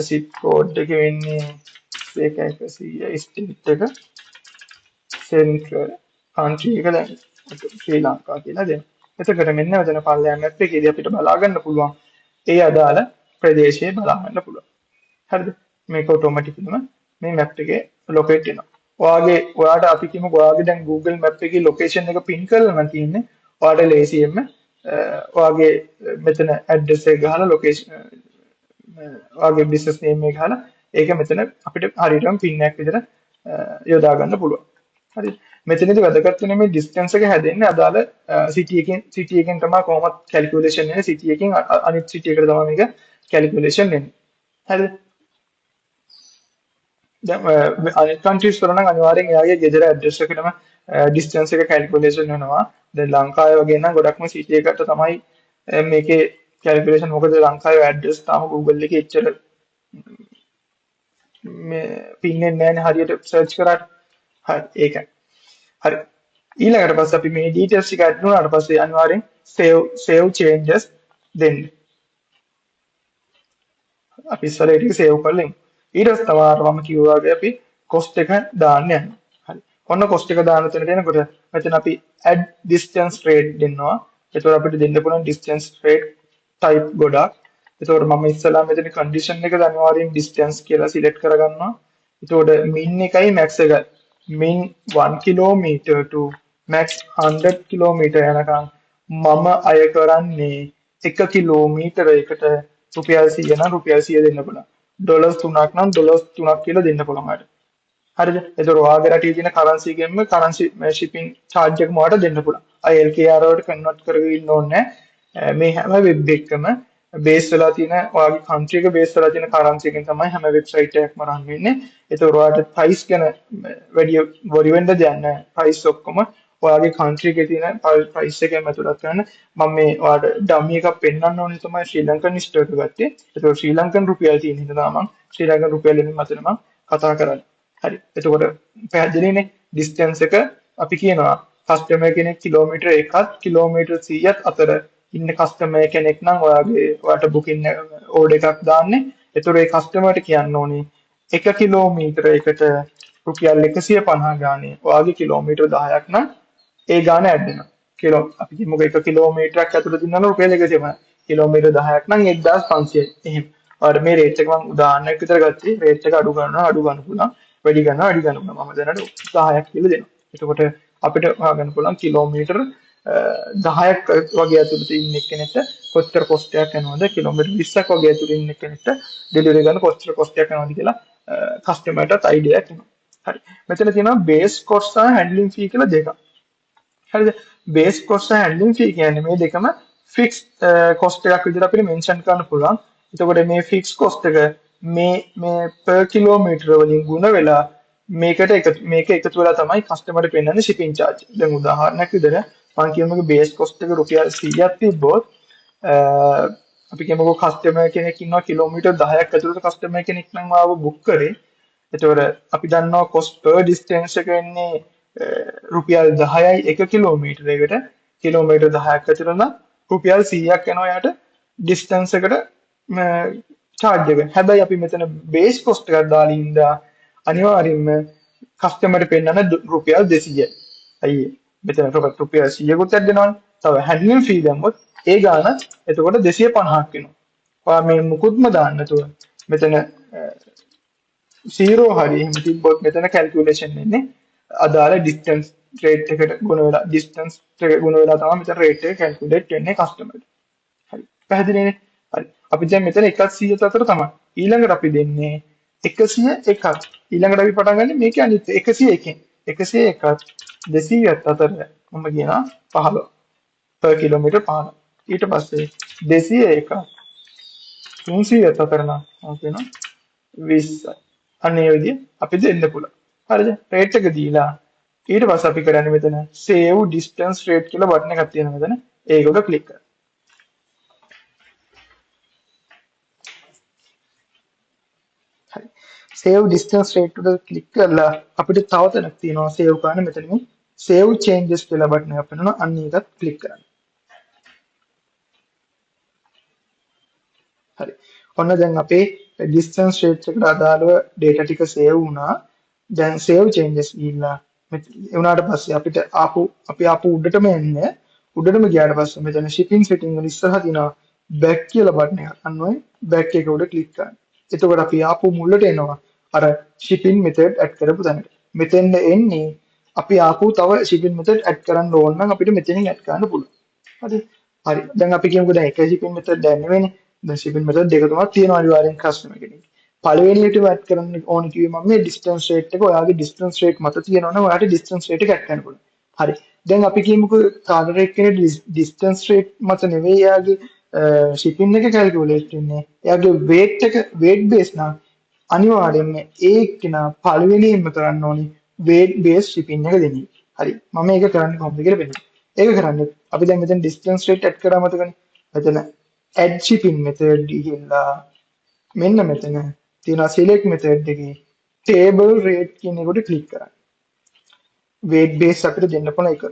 සිප් කෝඩ් එක වෙන්නේ 1 100, ස්ටේට් එක සෙන්ට්‍රල්, කන්ට්‍රි එක දැන් ශ්‍රී ලංකා කියලා දෙනවා. එතකොට මෙන්න මෙතන පල්ලෙහා මැප් එකේදී අපිට බලා ගන්න පුළුවන්, ඒ අදාළ ප්‍රදේශය බලා ගන්න පුළුවන්. හරිද? මේක ඔටෝමැටිකලිම මේ මැප් එකේ ලොකේට් වෙනවා. ඔයාගේ ඔයාට අපි කියමු ඔයාගේ දැන් Google Map එකේ ලොකේෂන් එක පින් කරලා නම් තියෙන්නේ. ඔයාට ලේසියෙන්ම ඔයාගේ මෙතන ඇඩ්‍රස් එක ගහලා, ලොකේෂන්, ඔයාගේ බිස්නස් නේම් එක ගහලා, ඒක මෙතන අපිට හරියටම පින් එකක් විතර යොදා ගන්න පුළුවන්. හරි. මෙතනදී වැදගත් වෙන්නේ මේ ඩිස්ටන්ස් එක හැදෙන්නේ අදාළ සිටි එකෙන්. සිටි එකෙන් තමයි කොහොමත් කැල්කියුලේෂන් වෙන්නේ. සිටි එකෙන් අනිත් සිටි එකට තමයි මේක කැල්කියුලේෂන් වෙන්නේ. හරිද? දැන් අනිත් කන්ට්‍රීස් වල නම් අනිවාර්යෙන් එයාගේ ගෙදර ඇඩ්‍රස් එකටම ඩිස්ටන්ස් එක කැල්කියුලේෂන් වෙනවා. දැන් ලංකාවේ වගේ නම් ගොඩක්ම සිටි එකට තමයි මේකේ කැල්කියුලේෂන්. මොකද ලංකාවේ ඇඩ්‍රස් තාම Google එකේ එච්චර මේ පින් වෙන්නේ නැහැ හරියට සර්ච් කරාට. හරි, ඒකයි. හරි. ඊළඟට පස්සේ අපි මේ ඩීටේල්ස් ටික ඇඩ් වුණාට පස්සේ අනිවාර්යෙන් සේව් චේන්ජස් දෙන්න. අපි ඉස්සෙල්ලා ඒ ටික සේව් කරලා ඉමු. ඊට පස්සේ තමයි අර මම කිව්වා වගේ අපි කොස්ට් එක දාන්න යන්නේ. හරි. ඔන්න කොස්ට් එක දාන තැනට එනකොට මෙතන අපි add distance rate දෙන්නවා. එතකොට අපිට දෙන්න පුළුවන් distance rate type ගොඩක්. එතකොට මම ඉස්සෙල්ලා මෙතන condition එක අනිවාර්යෙන් distance කියලා සිලෙක්ට් කරගන්නවා. එතකොට min එකයි max එකයි, min 1 kilometer to max 100 kilometer යනකම් මම අය කරන්නේ 1 කිලෝමීටරයකට රුපියල් 100 නම් රුපියල් 100 දෙන්න පුළුවන්. ඩොලර්ස් 3ක් නම් ඩොලර්ස් 3ක් කියලා දෙන්න පුළුවන් ඔයාලට. හරිද? එතකොට ඔයාගේ රටේ තියෙන කරන්සි එකෙන්ම කරන්සි ෂිපින් චාර්ජ් එකම ඔයාලට දෙන්න පුළුවන්. අය LKR වලට කන්වර්ට් කරගෙන ඉන්න ඕනේ නැහැ. මේ හැම වෙබ් එකකම බේස් වෙලා තියෙන, ඔයාගේ කන්ට්‍රි එක බේස් වෙලා තියෙන කරන්සි එකෙන් තමයි හැම වෙබ්සයිට් එකක්ම රන් වෙන්නේ. ඒතකොට ඔයාට ප්‍රයිස් ගැන වැඩි වොරි වෙන්න දෙයක් නැහැ. ප්‍රයිස් ඔක්කොම ඔයාගේ කන්ට්‍රි එකේ තියෙන ප්‍රයිස් එකෙන් ඇතුළත් කරන්න. මම මේ ඔයාලට ඩමි එකක් පෙන්වන්න ඕනේ තමයි ශ්‍රී ලංකන් ස්ටෝර් එක ගත්තේ. ඒතකොට ශ්‍රී ලංකන් රුපියල් තියෙන හින්දා තමයි මම ශ්‍රී ලංකන් රුපියල් වලින් මතන මම කතා කරන්නේ. හරි. එතකොට පැහැදිලිනේ, ඩිස්ටන්ස් එක අපි කියනවා කස්ටමර් කෙනෙක් කිලෝමීටර් 1ත් කිලෝමීටර් 100ත් අතර ඉන්න කස්ටමර් කෙනෙක් නම් ඔයාගේ ඔයාට බුකින් ඕඩර් එකක් දාන්නේ. එතකොට ඒ කස්ටමර්ට කියන්න ඕනේ 1 කිලෝමීටරයකට රුපියල් 150 ගානේ, ඔයාගේ කිලෝමීටර් 10ක් නම් ඒ ගාන ඇඩ් වෙනවා. කිලෝ අපි කියමුකෝ 1 කිලෝමීටරයක් ඇතුළත ඉන්නවා නම් රුපියල් 150. කිලෝමීටර් 10ක් නම් 1500යි. එහෙම. ඔයාලට මේ රේට් එක මම උදාහරණයක් විතර ගත්තේ. රේට් එක අඩු කරනවා අඩු ගන්න පුළුවන්. වැඩි ගන්නවා වැඩි ගන්න පුළුවන්. මම දැනට 10ක් කියලා දෙනවා. එතකොට අපිට හොයාගන්න පුළුවන් කිලෝමීටර් 10ක් වගේ ඇතුළත ඉන්න එක්කෙනෙක්ට කොච්චර කොස්ට් එකක් යනවද, කිලෝමීටර් 20ක් වගේ ඇතුළත ඉන්න එක්කෙනෙක්ට ඩෙලිවරි ගන්න කොච්චර කොස්ට් එකක් යනවද කියලා කස්ටමර්ටත් අයිඩියා එකක් එනවා. හරි. මෙතන තියෙනවා බේස් කොස්ට් සහ හැන්ඩ්ලින් ෆී කියලා දෙකක්. හරිද? බේස් කොස්ට් සහ හැන්ඩ්ලිං ෆී කියන්නේ මේ දෙකම ෆික්ස් කොස්ට් එකක් විදිහට අපිට මෙන්ෂන් කරන්න පුළුවන්. එතකොට මේ ෆික්ස් කොස්ට් එක මේ මේ පර් කිලෝමීටර වලින් ගුණ වෙලා මේකට එකතු මේක එකතු වෙලා තමයි කස්ටමර්ට පෙන්වන්නේ ෂිපින් චාර්ජ්. දැන් උදාහරණයක් විදිහට මම කියමුකෝ බේස් කොස්ට් එක රුපියල් 100ක් තිබ්බොත් අපි කියමුකෝ කස්ටමර් කෙනෙක් ඉන්නවා කිලෝමීටර් 10ක් ඇතුළත කස්ටමර් කෙනෙක් නම් ආව බුක් කරේ. එතකොට අපි දන්නවා කොස්ට් පර් ඩිස්ටන්ස් එක වෙන්නේ රුපියල් 10යි එක කිලෝමීටරයකට. කිලෝමීටර් 10ක් ඇතුළත නම් රුපියල් 100ක් යනවා යාට ඩිස්ටන්ස් එකට චාර්ජ් එක. හැබැයි අපි මෙතන බේස් කොස්ට් එකක් දාලා ඉඳා අනිවාර්යයෙන්ම කස්ටමර්ට පෙන්නන රුපියල් 200යි. අයියේ මෙතන රුපියල් 100කුත් ඇඩ් වෙනවනේ. තව හැන්ඩ්ලිං ෆී දැම්මොත් ඒ ගාන එතකොට 250ක් වෙනවා. ඔයා මේ මුකුත්ම දාන්න නැතුව මෙතන 0 හරි එහෙම තිබ්බොත් මෙතන කැල්කියුලේෂන් වෙන්නේ අදාළ ඩිස්ටන්ස් රේට් එකට ගුණ වෙලා ඩිස්ටන්ස් එක ගුණ වෙලා තමයි මෙතන රේට් එක කැල්කියුලේට් වෙන්නේ කස්ටමර්ට. හරි. පැහැදිලිනේ? හරි. අපි දැන් මෙතන 100 අතර තමයි. ඊළඟට අපි දෙන්නේ 101ක්. ඊළඟට අපි පටන් ගන්නේ මේකේ අනිත් 101න්. 101ත් 200ත් අතර මම කියනවා 15 per kilometer 15. ඊට පස්සේ 201ක් 300ත් අතර නම් මම කියනවා 20යි. අන්න ඒ විදිහ අපි දෙන්න පුළුවන්. හරිද? රේට් එක දීලා ඊට පස්සේ අපි කරන්නේ මෙතන save distance rate කියලා බටන් එකක් තියෙනවා මෙතන. ඒක උඩ ක්ලික් කරන්න. හරි. save distance rate උඩ ක්ලික් කරලා අපිට තව තැනක් තියෙනවා save කරන්න. මෙතන මේ save changes කියලා බටන් එකක් පෙන්වනවා. අන්න ඒකත් ක්ලික් කරන්න. හරි. ඔන්න දැන් අපේ distance rate එකට අදාළව data ටික save වුණා. දැන් save changes ගිහිල්ලා ඒ වුණාට පස්සේ අපිට ආපු අපි ආපු උඩටම එන්න උඩටම ගියාට පස්සේ මෙතන shipping setting වල ඉස්සරහ තියෙනවා back කියලා බටන් එකක්. අන්න ඔය back එක උඩ ක්ලික් කරන්න. එතකොට අපි ආපු මුලට එනවා අර shipping method add කරපු තැනට. මෙතෙන්ද එන්නේ අපි ආපු තව shipping method add කරන්න ඕන නම් අපිට මෙතනින් add කරන්න පුළුවන්. හරි. හරි. දැන් අපි කියමුකෝ දැන් එක shipping method දැන් නෙවෙයිනේ. දැන් shipping method දෙක තුනක් තියෙනවා අනිවාර්යෙන් customer කෙනෙක්. පළවෙනියටම ඇඩ් කරන්න ඕන කිව්වේ මම මේ ඩිස්ටන්ස් රේට් එක ඔයාගේ ඩිස්ටන්ස් රේට් මත තියෙනවා නම් ඔයාට ඩිස්ටන්ස් රේට් එක ඇඩ් කරන්න පුළුවන්. හරි. දැන් අපි කියමුකෝ කාර්නර් එකේ ඩිස්ටන්ස් රේට් මත නෙවෙයි එයාගේ ෂිපින් එක කැල්කියුලේට් වෙන්නේ. එයාගේ වේට් එක වේට් බේස් නම් අනිවාර්යයෙන්ම ඒ එක්කෙනා පළවෙනියෙන්ම කරන්න ඕනේ වේට් බේස් ෂිපින් එක දෙන්නේ. හරි. මම ඒක කරන්නේ කොහොමද කියලා පෙන්නන්නම්. ඒක කරන්නේ අපි දැන් මෙතන ඩිස්ටන්ස් රේට් ඇඩ් කරා මතකනේ. මෙතන ඇඩ් ෂිපින් මෙතඩ් ගිහිල්ලා මෙන්න මෙතන තියෙනවා select method එකේ table rate කියන එකට ක්ලික් කරන්න. weight base අපිට දෙන්න පුළුවන් එක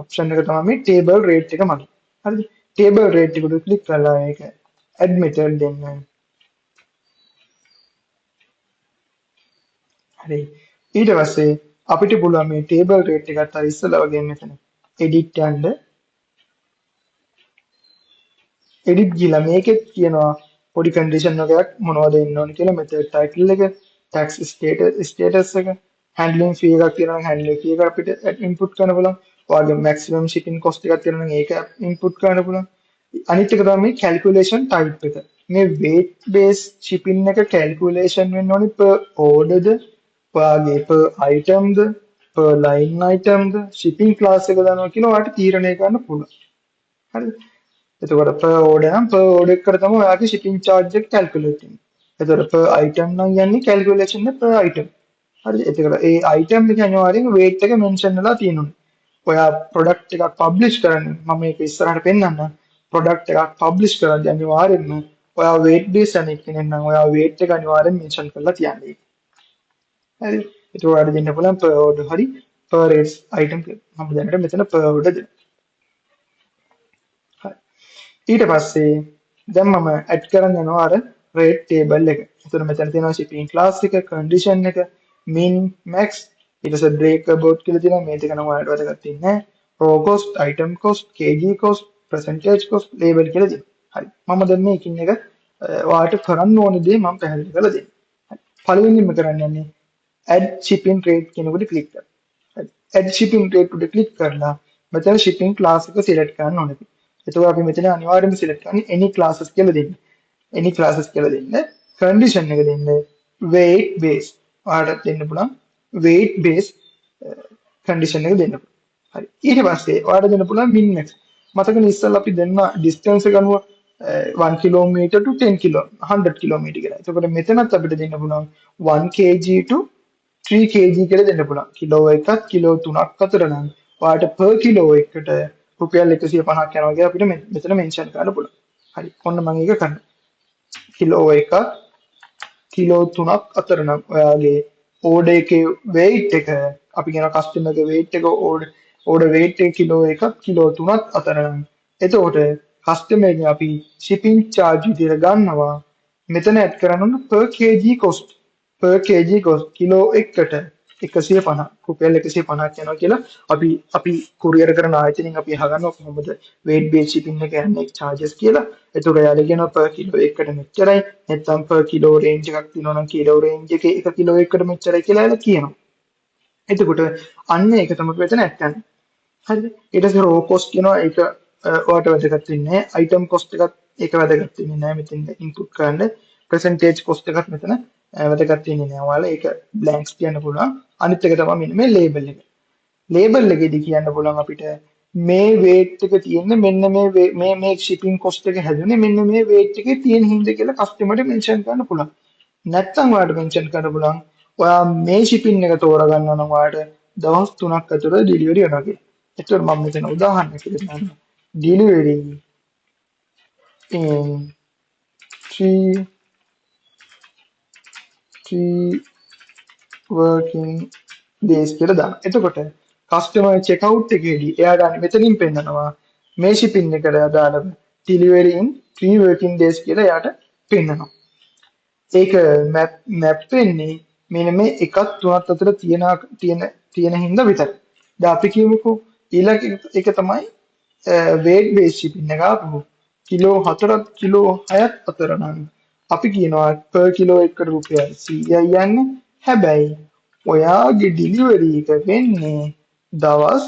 ඔප්ෂන් එක තමයි මේ table rate එක මගේ. හරිද? table rate එකට ක්ලික් කරලා මේක add method දෙන්න. හරි. ඊට පස්සේ අපිට පුළුවන් මේ table rate එකත් අර ඉස්සෙල්ලා වගේ මෙතන edit යන්න. edit ගිහලා මේකෙත් කියනවා පොඩි කන්ඩිෂන් එකක් මොනවද එන්න ඕන කියලා මෙතන ටයිටල් එක, ටැක්ස් ස්ටේටස් එක, හැන්ඩ්ලිං ෆී එකක් තියෙනවා නම් හැන්ඩ්ලිං ෆී එක අපිට ඉන්පුට් කරන්න පුළුවන්. ඔයාගේ මැක්සිමම් ෂිපින් කොස්ට් එකක් තියෙනවා නම් ඒක ඉන්පුට් කරන්න පුළුවන්. අනිත් එක තමයි මේ කැල්කියුලේෂන් ටයිප් එක. මේ weight base shipping එක කැල්කියුලේෂන් වෙන්න ඕනේ per order ද, ඔයාගේ per item ද, per line item ද, shipping class එක දානවා කියලා ඔයාලට තීරණය කරන්න පුළුවන්. හරිද? එතකොට per order නම් per order එකට තමයි ඔයාගේ shipping charge එක කැල්කියුලේට් වෙන්නේ. එතකොට per item නම් යන්නේ කැල්කියුලේෂන් එක per item. හරිද? එතකොට ඒ item එක අනිවාර්යෙන් weight එක මෙන්ෂන් වෙලා තියෙනවා. ඔයා ප්‍රොඩක්ට් එකක් පබ්ලිෂ් කරන්නේ මම මේක ඉස්සරහට පෙන්නන්නම්. ප්‍රොඩක්ට් එකක් පබ්ලිෂ් කරද්දී අනිවාර්යෙන්ම ඔයා weight base යන කෙනෙක් නම් ඔයා weight එක අනිවාර්යෙන් මෙන්ෂන් කරලා තියන්න ඒක. හරි. එතකොට ඔයාලට දෙන්න පුළුවන් per order හරි per rates item කියලා. මම දැනට මෙතන per order දෙනවා. හරි. ඊට පස්සේ දැන් මම ඇඩ් කරන්න යනවා අර රේට් ටේබල් එක. එතකොට මෙතන තියෙනවා shipping class එක, condition එක, min, max, ඊට පස්සේ break about කියලා තියෙනවා. මේ දෙක නම් ඔයාලට වැදගත් වෙන්නේ නැහැ. raw cost, item cost, kg cost, percentage cost, label කියලා තියෙනවා. හරි. මම දැන් මේ එකින් එක ඔයාලට කරන්න ඕන දේ මම පැහැදිලි කරලා දෙන්නම්. හරි. පළවෙනියෙන්ම කරන්න යන්නේ add shipping rate කියන එකට ක්ලික් කරන්න. හරි. add shipping rate උඩ ක්ලික් කරලා මෙතන shipping class එක select කරන්න ඕනේ. එතකොට අපි මෙතන අනිවාර්යයෙන්ම select කරන්නේ any classes කියලා දෙන්න. any classes කියලා දෙන්න. condition එක දෙන්න weight base. ඔයාලට දෙන්න පුළුවන් weight base condition එක දෙන්න පුළුවන්. හරි. ඊට පස්සේ ඔයාලට දෙන්න පුළුවන් min max. මතකනේ ඉස්සෙල්ලා අපි දෙන්න ඩිස්ටන්ස් එක අනුව 1 kilometer to 10 kilo 100 kilometer කියලා. එතකොට මෙතනත් අපිට දෙන්න පුළුවන් 1 kg to 3 kg කියලා දෙන්න පුළුවන්. කිලෝ එකත් කිලෝ 3ක් අතර නම් ඔයාලට per kilo එකට රුපියල් 150ක් යනවා කියලා අපිට මෙතන මෙන්ෂන් කරන්න පුළුවන්. හරි. ඔන්න මම ඒක කරනවා. කිලෝ එකක් කිලෝ 3ක් අතර නම් ඔයාගේ ඕඩර් එකේ වෙයිට් එක, අපි කියන කස්ටමර් ගේ වෙයිට් එක, ඕඩර් ඕඩර් වෙයිට් එක කිලෝ එකක් කිලෝ 3ක් අතර නම්, එතකොට කස්ටමර් ගෙන් අපි ෂිපින් චාර්ජ් විදියට ගන්නවා. මෙතන ඇඩ් කරන්න ඕන per kg cost, per kg cost kilo එකකට 150, රුපියල් 150ක් යනවා කියලා. අපි අපි කුරියර් කරන ආයතනයෙන් අපි අහගන්නවා කොහොමද weight based shipping එක යන්නේ charges කියලා. එතකොට එයාලා කියනවා per kilo එකකට මෙච්චරයි, නැත්නම් per kilo range එකක් තියෙනවා නම් කිලෝ රේන්ජ් එකේ 1 කිලෝ එකකට මෙච්චරයි කියලා එයාලා කියනවා. එතකොට අන්න ඒක තමයි මෙතන ඇඩ් කරන්නේ. හරිද? ඊට පස්සේ රෝ කොස්ට් කියනවා, ඒක ඔයාලට වැදගත් වෙන්නේ නැහැ. අයිටම් කොස්ට් එකත් ඒක වැදගත් වෙන්නේ නැහැ මෙතෙන් ඉන්පුට් කරන්න. පර්සන්ටේජ් කොස්ට් එකත් මෙතන වැදගත් වෙන්නේ නැහැ. ඔයාලා ඒක බ්ලැන්ක්ස් කියන්න පුළුවන්. අනිත් එක තමයි මෙන්න මේ ලේබල් එක. ලේබල් එකේදී කියන්න පුළුවන් අපිට මේ වේට් එක තියෙන්නේ මෙන්න මේ මේ මේ ෂිපින් කොස්ට් එක හැදුනේ මෙන්න මේ වේට් එකේ තියෙන හින්දා කියලා කස්ටමර්ට මෙන්ෂන් කරන්න පුළුවන්. නැත්තම් ඔයාලට මෙන්ෂන් කරන්න පුළුවන් ඔයා මේ ෂිපින් එක තෝරගන්නවා නම් ඔයාලට දවස් 3ක් ඇතුළත ඩෙලිවරි වෙනවා කියලා. එතකොට මම මෙතන උදාහරණයක් විදිහට ගන්නවා. Delivery in 3 working days කියලා දානවා. එතකොට කස්ටමර් චෙක්අවුට් එකේදී එයාට අන්න මෙතනින් පෙන්නනවා මේ ෂිපින් එකට අදාළව delivery in 3 working days කියලා එයාට පෙන්නනවා. ඒක මැප් මැප් වෙන්නේ මෙන්න මේ එකක් තුනත් අතර තියෙන තියෙන තියෙන හින්දා විතරයි. දැන් අපි කියමුකෝ ඊළඟ එක තමයි weight based shipping එක. ආපහු කිලෝ 4ක් කිලෝ 6ක් අතර නම් අපි කියනවා per kilo එකට රුපියල් 100යි යන්නේ. හැබැයි ඔයාගේ ඩිලිවරි එක වෙන්නේ දවස්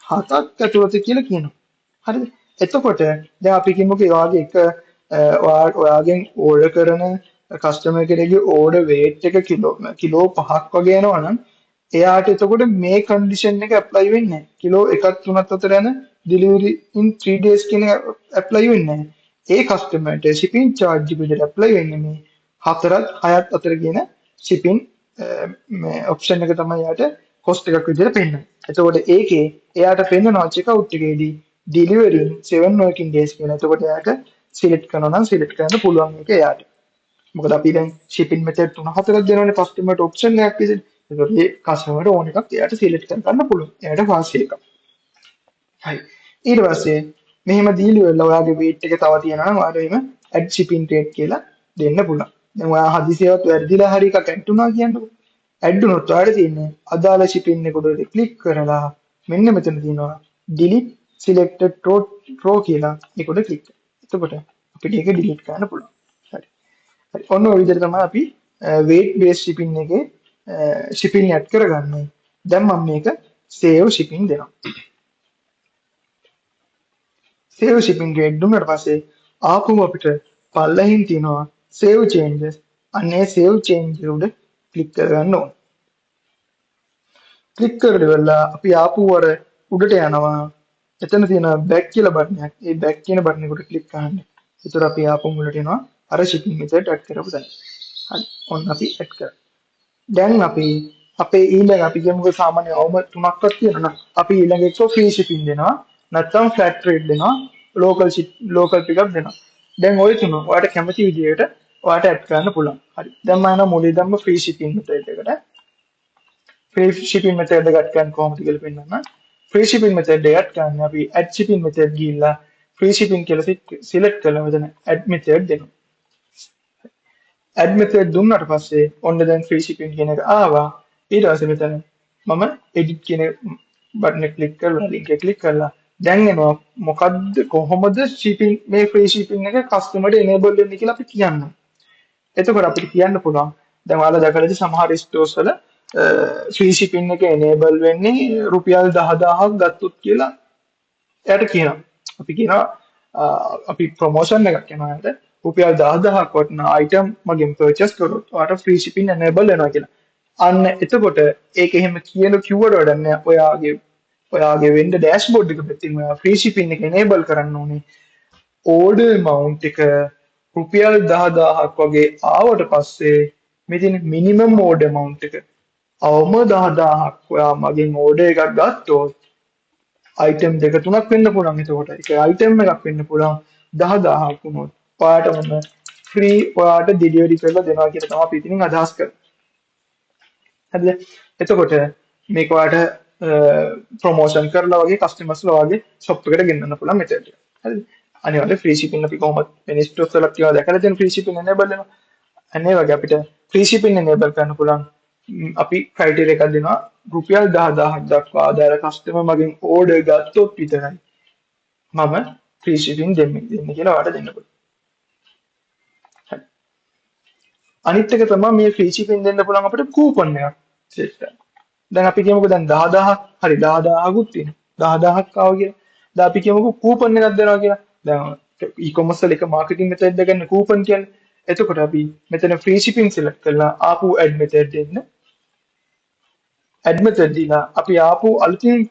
7ක් ඇතුළත කියලා කියනවා. හරිද? එතකොට දැන් අපි කියමුකෝ ඒ වගේ එක ඔයාගෙන් ඕඩර් කරන කස්ටමර් කෙනෙක්ගේ ඕඩර් වේට් එක කිලෝ කිලෝ 5ක් වගේ යනවා නම්, එයාට එතකොට මේ කන්ඩිෂන් එක ඇප්ලයි වෙන්නේ නැහැ. කිලෝ 1ක් 3ක් අතර යන ඩිලිවරි ඉන් 3 days කියන එක ඇප්ලයි වෙන්නේ නැහැ. ඒ කස්ටමර්ට ෂිපින් චාර්ජ් එක විදිහට ඇප්ලයි වෙන්නේ මේ 4ත් 6ත් අතර කියන ෂිපින් මේ ඔප්ෂන් එක තමයි එයාට කොස්ට් එකක් විදිහට පෙන්නන්නේ. එතකොට ඒකේ එයාට පෙන්නනවා චෙක්අවුට් එකේදී delivery in 7 working days කියලා. එතකොට එයාට සිලෙක්ට් කරනවා නම් සිලෙක්ට් කරන්න පුළුවන් එක එයාට. මොකද අපි දැන් ෂිපින් මෙතඩ් තුන හතරක් දෙනවනේ කස්ටමර්ට ඔප්ෂන් එකක් විදිහට. එතකොට ඒ කස්ටමර්ට ඕන එකක් එයාට සිලෙක්ට් කරගන්න පුළුවන්. එයාට වාසි එකක්. හරි. ඊට පස්සේ මෙහෙම දීලා ඉවරලා ඔයාගේ වේට් එක තව තියෙනවා නම් ඔයාලට එහෙම ඇඩ් ෂිපින් රේට් කියලා දෙන්න පුළුවන්. දැන් ඔයා හදිසියවත් වැරදිලා හරි එකක් ඇඩ් වුණා කියන්නකෝ. ඇඩ් වුණොත් ඔයාලට තියෙන්නේ අදාළ ෂිපින් එක උඩට ක්ලික් කරලා මෙන්න මෙතන තියෙනවා delete selected row කියලා, ඒක උඩ ක්ලික් කරන්න. එතකොට අපිට ඒක ඩිලීට් කරන්න පුළුවන්. හරි. හරි. ඔන්න ඔය විදිහට තමයි අපි weight based shipping එකේ shipping add කරගන්නේ. දැන් මම මේක save shipping දෙනවා. Save shipping rate දුන්නාට පස්සේ ආපහු අපිට පල්ලෙහින් තියෙනවා save changes. අන්න ඒ save change එක උඩ ක්ලික් කරගන්න ඕන. ක්ලික් කරලා ඉවරලා අපි ආපහු අර උඩට යනවා. එතන තියෙනවා back කියලා බටන් එකක්. ඒ back කියන බටන් එකට ක්ලික් කරන්න. ඒතර අපි ආපහු මුලට එනවා අර shipping method add කරපු තැන. හරි. ඔන්න අපි ඇඩ් කරා. දැන් අපි අපේ ඊළඟ අපි කියමුකෝ සාමාන්‍ය අවම තුනක්වත් තියෙනවා නම් අපි ඊළඟ එක ෆ්‍රී shipping දෙනවා. නැත්නම් ෆ්ලැට් රේට් දෙනවා. ලෝකල් ලෝකල් පිකප් දෙනවා. දැන් ඔය තුන ඔයාලට කැමති විදිහට ඔයාලට ඇඩ් කරන්න පුළුවන්. හරි. දැන් මම යනවා මුලින්ම ෆ්‍රී shipping method එකට. ෆ්‍රී shipping method එක ඇඩ් කරන්න කොහොමද කියලා පෙන්නන්න. ෆ්‍රී shipping method එක ඇඩ් කරන්න අපි add shipping method ගිහිල්ලා ෆ්‍රී shipping කියලා සිලෙක්ට් කරලා මෙතන add method දෙනවා. Add method දුන්නාට පස්සේ ඔන්න දැන් ෆ්‍රී shipping කියන එක ආවා. ඊට පස්සේ මෙතන මම edit කියන බටන් එක ක්ලික් කරලා, ලින්ක් එක ක්ලික් කරලා දැන් එනවා මොකද්ද, කොහොමද shipping මේ ෆ්‍රී shipping එක කස්ටමර්ට එනේබල් වෙන්නේ කියලා අපි කියන්න. එතකොට අපිට කියන්න පුළුවන්, දැන් ඔයාලා දැකලා ඇති සමහර ස්ටෝර්ස් වල ෆ්‍රී shipping එක එනේබල් වෙන්නේ රුපියල් 10,000ක් ගත්තොත් කියලා එයාට කියනවා. අපි කියනවා අපි ප්‍රොමෝෂන් එකක් යනවා එයාට, රුපියල් 10,000ක් වටින අයිටම් මගෙන් පර්චේස් කරොත් ඔයාට ෆ්‍රී shipping enable වෙනවා කියලා. අන්න එතකොට ඒක එහෙම කියන කිව්වට වැඩක් නෑ. ඔයාගේ ඔයාගේ වෙන්ඩර් ඩෑෂ්බෝඩ් එක පැත්තෙන් ඔයා ෆ්‍රී ෂිපින් එක එනේබල් කරන්න ඕනේ. ඕඩර් amount එක රුපියල් 10,000ක් වගේ ආවට පස්සේ මේ තියෙන මිනිමම් ඕඩර් amount එක අවම 10,000ක් ඔයා මගෙන් ඕඩර් එකක් ගත්තොත් අයිටම් දෙක තුනක් වෙන්න පුළුවන්. එතකොට ඒක අයිටම් එකක් වෙන්න පුළුවන්. 10,000ක් වුණොත් ඔයාට මම ෆ්‍රී ඔයාට ඩෙලිවරි කරලා දෙනවා කියලා තමයි අපි ඉතින් අදහස් කරන්නේ. හරිද? එතකොට මේක ඔයාට ප්‍රොමෝෂන් කරලා වගේ කස්ටමර්ස්ලා වගේ ෂොප් එකට ගෙන්නන්න පුළුවන් මෙතනට. හරිද? අනිවාර්යයෙන් ෆ්‍රී ෂිපින් අපි කොහොමද වෙන ස්ටෝර්ස් වල තියෙනවා දැකලා තියෙන ෆ්‍රී ෂිපින් එනේබල් වෙනවා. අන්න ඒ වගේ අපිට ෆ්‍රී ෂිපින් එනේබල් කරන්න පුළුවන්. අපි ක්‍රයිටීරියා එකක් දෙනවා රුපියල් 10,000ක් දක්වා අදාළ කස්ටමර් මගෙන් ඕඩර් ගත්තොත් විතරයි මම ෆ්‍රී ෂිපින් දෙන්නේ කියලා ඔයාලට දෙන්න පුළුවන්. හරි. අනිත් එක තමයි මේ ෆ්‍රී ෂිපින් දෙන්න පුළුවන් අපිට කූපන් එකක් සෙට් කරන්න. දැන් අපි කියමුකෝ දැන් 10,000ක් හරි 10,000කුත් තියෙනවා. 10,000ක් ආවා කියලා. දැන් අපි කියමුකෝ කූපන් එකක් දෙනවා කියලා. දැන් e-commerce වල එක මාකටිං මෙතඩ් එක ගන්න කූපන් කියන්නේ. එතකොට අපි මෙතන ෆ්‍රී ෂිපින් සිලෙක්ට් කරලා ආපහු ඇඩ් මෙතඩ් දෙන්න. ඇඩ් මෙතඩ් දීලා අපි ආපහු අලුතින්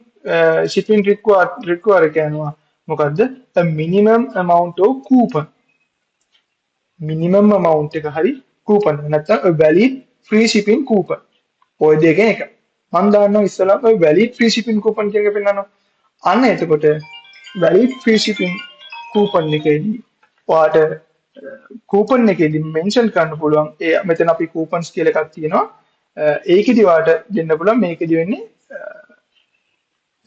ෂිපින් රික්වයර් එක යනවා. මොකද්ද? The minimum amount of coupon. Minimum amount එක හරි කූපන් එක. නැත්නම් a valid free shipping coupon. ඔය දෙකෙන් එක. මම දාන්නවා ඉස්සෙල්ලාම ඔය valid free shipping coupon කියන එක පෙන්නනවා. අන්න එතකොට valid free shipping coupon එකේදී ඔයාට කූපන් එකේදී මෙන්ෂන් කරන්න පුළුවන්. ඒ මෙතන අපි කූපන්ස් කියලා එකක් තියෙනවා. ඒකෙදි ඔයාට දෙන්න පුළුවන් මේකෙදි වෙන්නේ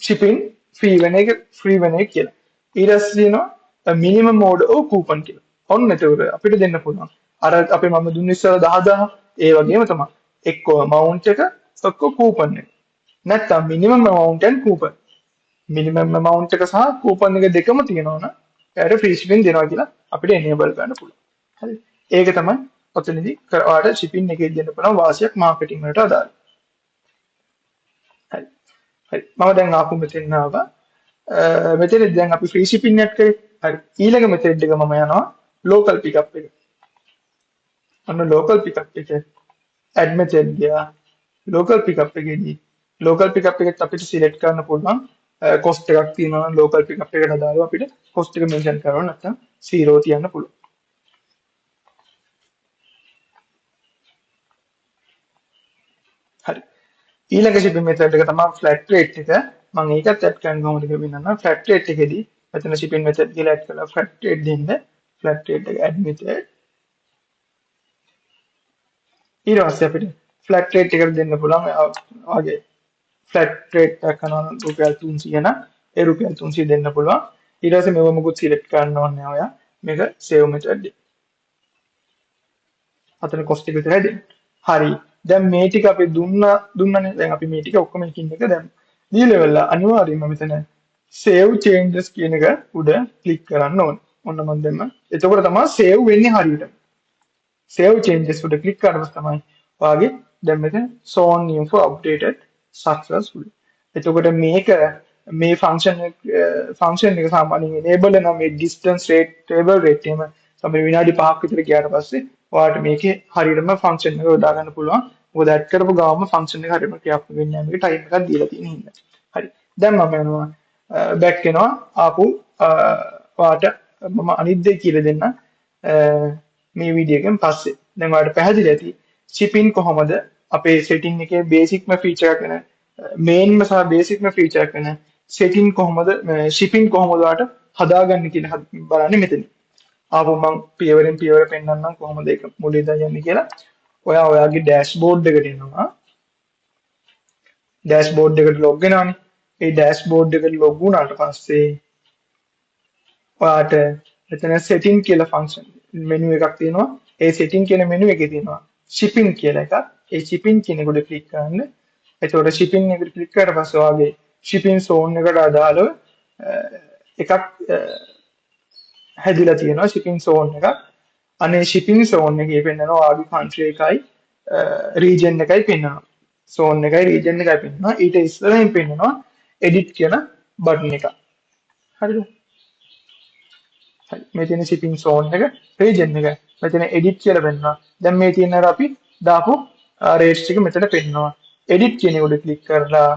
shipping free වෙන එක ෆ්‍රී වෙන එක කියලා. ඊට පස්සේ තියෙනවා minimum order of coupon කියලා. ඔන්න එතකොට අපිට දෙන්න පුළුවන්. අර අපේ මම දුන්න ඉස්සෙල්ලා 10,000 ඒ වගේම තමයි. එක්කෝ amount එක එක්කෝ කූපන් එක. නැත්තම් minimum amount and coupon. Minimum amount එක සහ කූපන් එක දෙකම තියෙනවා නම් එයාට ෆ්‍රී ෂිපින් දෙනවා කියලා අපිට එනේබල් කරන්න පුළුවන්. හරි. ඒක තමයි ඔතනදී ඔයාට ෂිපින් එකේ දෙන්න පුළුවන් වාසියක් මාකටිං වලට අදාළ. හරි. හරි. මම දැන් ආපහු මෙතෙන් ආවා. මෙතනදී දැන් අපි ෆ්‍රී ෂිපින් එකක් කරේ. හරි. ඊළඟ මෙතඩ් එක මම යනවා ලෝකල් පිකප් එක. ඔන්න ලෝකල් පිකප් එක ඇඩ් මෙතඩ් ගියා. ලෝකල් පිකප් එකේදී ලෝකල් පිකප් එකත් අපිට සිලෙක්ට් කරන්න පුළුවන්. කොස්ට් එකක් තියෙනවා නම් ලෝකල් පිකප් එකට අදාළව අපිට කොස්ට් එක මෙන්ෂන් කරනවා නැත්නම් 0 තියන්න පුළුවන්. හරි. ඊළඟ ෂිපින් මෙතඩ් එක තමයි ෆ්ලැට් රේට් එක. මම ඒකත් ඇඩ් කරන්න කොහොමද කියලා පෙන්නන්නම්. ෆ්ලැට් රේට් එකේදී මෙතන ෂිපින් මෙතඩ් කියලා ඇඩ් කරලා ෆ්ලැට් රේට් දෙන්න. ෆ්ලැට් රේට් එක ඇඩ් මෙතඩ්. ඊට පස්සේ අපිට ෆ්ලැට් රේට් එකට දෙන්න පුළුවන්. ඔයාගේ ෆ්ලැට් රේට් එකක් කරනවා නම් රුපියල් 300 නම් ඒ රුපියල් 300 දෙන්න පුළුවන්. ඊට පස්සේ මේව මොකුත් සිලෙක්ට් කරන්න ඕනේ නෑ ඔයා. මේක සේව් මෙතඩ් දෙන්න. අතන කොස්ට් එක විතරයි දෙන්නේ. හරි. දැන් මේ ටික අපි දුන්නනේ. දැන් අපි මේ ටික ඔක්කොම එකින් එක දැන් දීලා ඉවරලා අනිවාර්යයෙන්ම මෙතන සේව් චේන්ජස් කියන එක උඩ ක්ලික් කරන්න ඕනේ. ඔන්න මම දැම්ම. එතකොට තමයි සේව් වෙන්නේ හරියට. සේව් චේන්ජස් උඩ ක්ලික් කරලා පස්සේ තමයි ඔයාගේ දැන් මෙතන zone info updated successfully. එතකොට මේක මේ ෆන්ක්ෂන් එක සාමාන්‍යයෙන් enable වෙනවා මේ distance rate table rate එහෙම තමයි විනාඩි 5ක් විතර ගියාට පස්සේ ඔයාලට මේකේ හරියටම ෆන්ක්ෂන් එක යොදා ගන්න පුළුවන්. මොකද ඇඩ් කරපු ගාවම ෆන්ක්ෂන් එක හරියටම ක්‍රියාත්මක වෙන්නේ නැහැ. මේක ටයිම් එකක් දීලා තියෙන හින්දා. හරි. දැන් මම යනවා බැක් වෙනවා ආපහු ඔයාලට මම අනිත් දේ කියලා දෙන්න මේ වීඩියෝ එකෙන් පස්සේ. දැන් ඔයාලට පැහැදිලි ඇති ෂිපින් කොහොමද අපේ සෙටින් එකේ බේසික්ම ෆීචර් එකක් වෙන මේන්ම සහ බේසික්ම ෆීචර් එකක් වෙන සෙටින් කොහොමද ෂිපින් කොහොමද ඔයාලට හදාගන්නේ කියලා බලන්නේ මෙතන. ආපහු මං පියවරෙන් පියවර පෙන්නන්නම් කොහොමද ඒක මුලින් ඉඳන් යන්නේ කියලා. ඔයා ඔයාගේ ඩෑෂ්බෝඩ් එකට එනවා. ඩෑෂ්බෝඩ් එකට ලොග් වෙනවනේ. ඒ ඩෑෂ්බෝඩ් එකට ලොග් වුණාට පස්සේ ඔයාට මෙතන සෙටින් කියලා ෆන්ක්ෂන් මෙනු එකක් තියෙනවා. ඒ සෙටින් කියන මෙනු එකේ තියෙනවා ෂිපින් කියලා එකක්. ඒ ෂිපින් කියන එකට ක්ලික් කරන්න. එතකොට ෂිපින් එකට ක්ලික් කරලා පස්සේ ඔයාගේ ෂිපින් සෝන් එකට අදාළව එකක් හැදිලා තියෙනවා ෂිපින් සෝන් එකක්. අනේ ෂිපින් සෝන් එකේ පෙන්නනවා ඔයාගේ කන්ට්‍රි එකයි රීජන් එකයි පෙන්නනවා. සෝන් එකයි රීජන් එකයි පෙන්නනවා. ඊට ඉස්සරහින් පෙන්නනවා එඩිට් කියන බටන් එක. හරිද? හරි. මේ තියෙන ෂිපින් සෝන් එක රීජන් එක මෙතන එඩිට් කියලා පෙන්නනවා. දැන් මේ තියෙන අර අපි දාපු රේට්ස් ටික මෙතන පෙන්නනවා. එඩිට් කියන එක උඩ ක්ලික් කරලා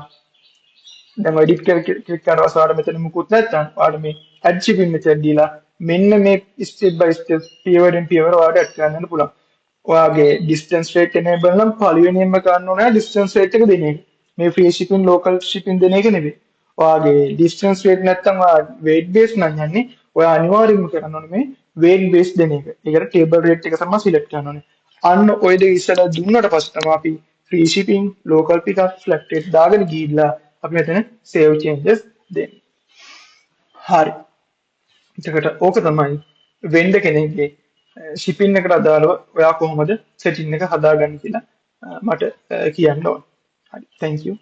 දැන් ඔය එඩිට් කියලා ක්ලික් කරලා පස්සේ ඔයාලට මෙතන මුකුත් නැත්නම් ඔයාලට මේ ඇඩ් shipping method දීලා මෙන්න මේ ස්ටෙප් බයි ස්ටෙප්, පියවරෙන් පියවර ඔයාලට ඇඩ් කරන්න යන්න පුළුවන්. ඔයාගේ ඩිස්ටන්ස් රේට් එනේබල් නම් පළවෙනියෙන්ම කරන්න ඕනේ ඩිස්ටන්ස් රේට් එක දෙන එක. මේ ෆ්‍රී shipping, local shipping දෙන එක නෙවෙයි. ඔයාගේ ඩිස්ටන්ස් රේට් නැත්නම් ඔයා weight base නම් යන්නේ, ඔයා අනිවාර්යයෙන්ම කරන්න ඕනේ මේ weight base දෙන එක. ඒකට ටේබල් රේට් එක තමයි සිලෙක්ට් කරන්න ඕනේ. අන්න ඔය දෙක ඉස්සෙල්ලා දුන්නට පස්සේ තමයි අපි free shipping, local pickup, flat rate දාගෙන ගිහිල්ලා අපි මෙතන save changes දෙන්නේ. හරි. එතකොට ඕක තමයි වෙන්ඩර් කෙනෙක්ගේ ශිපින් එකට අදාළව ඔයා කොහොමද සෙටින් එක හදාගන්නේ කියලා මට කියන්න ඕන. හරි. Thank you.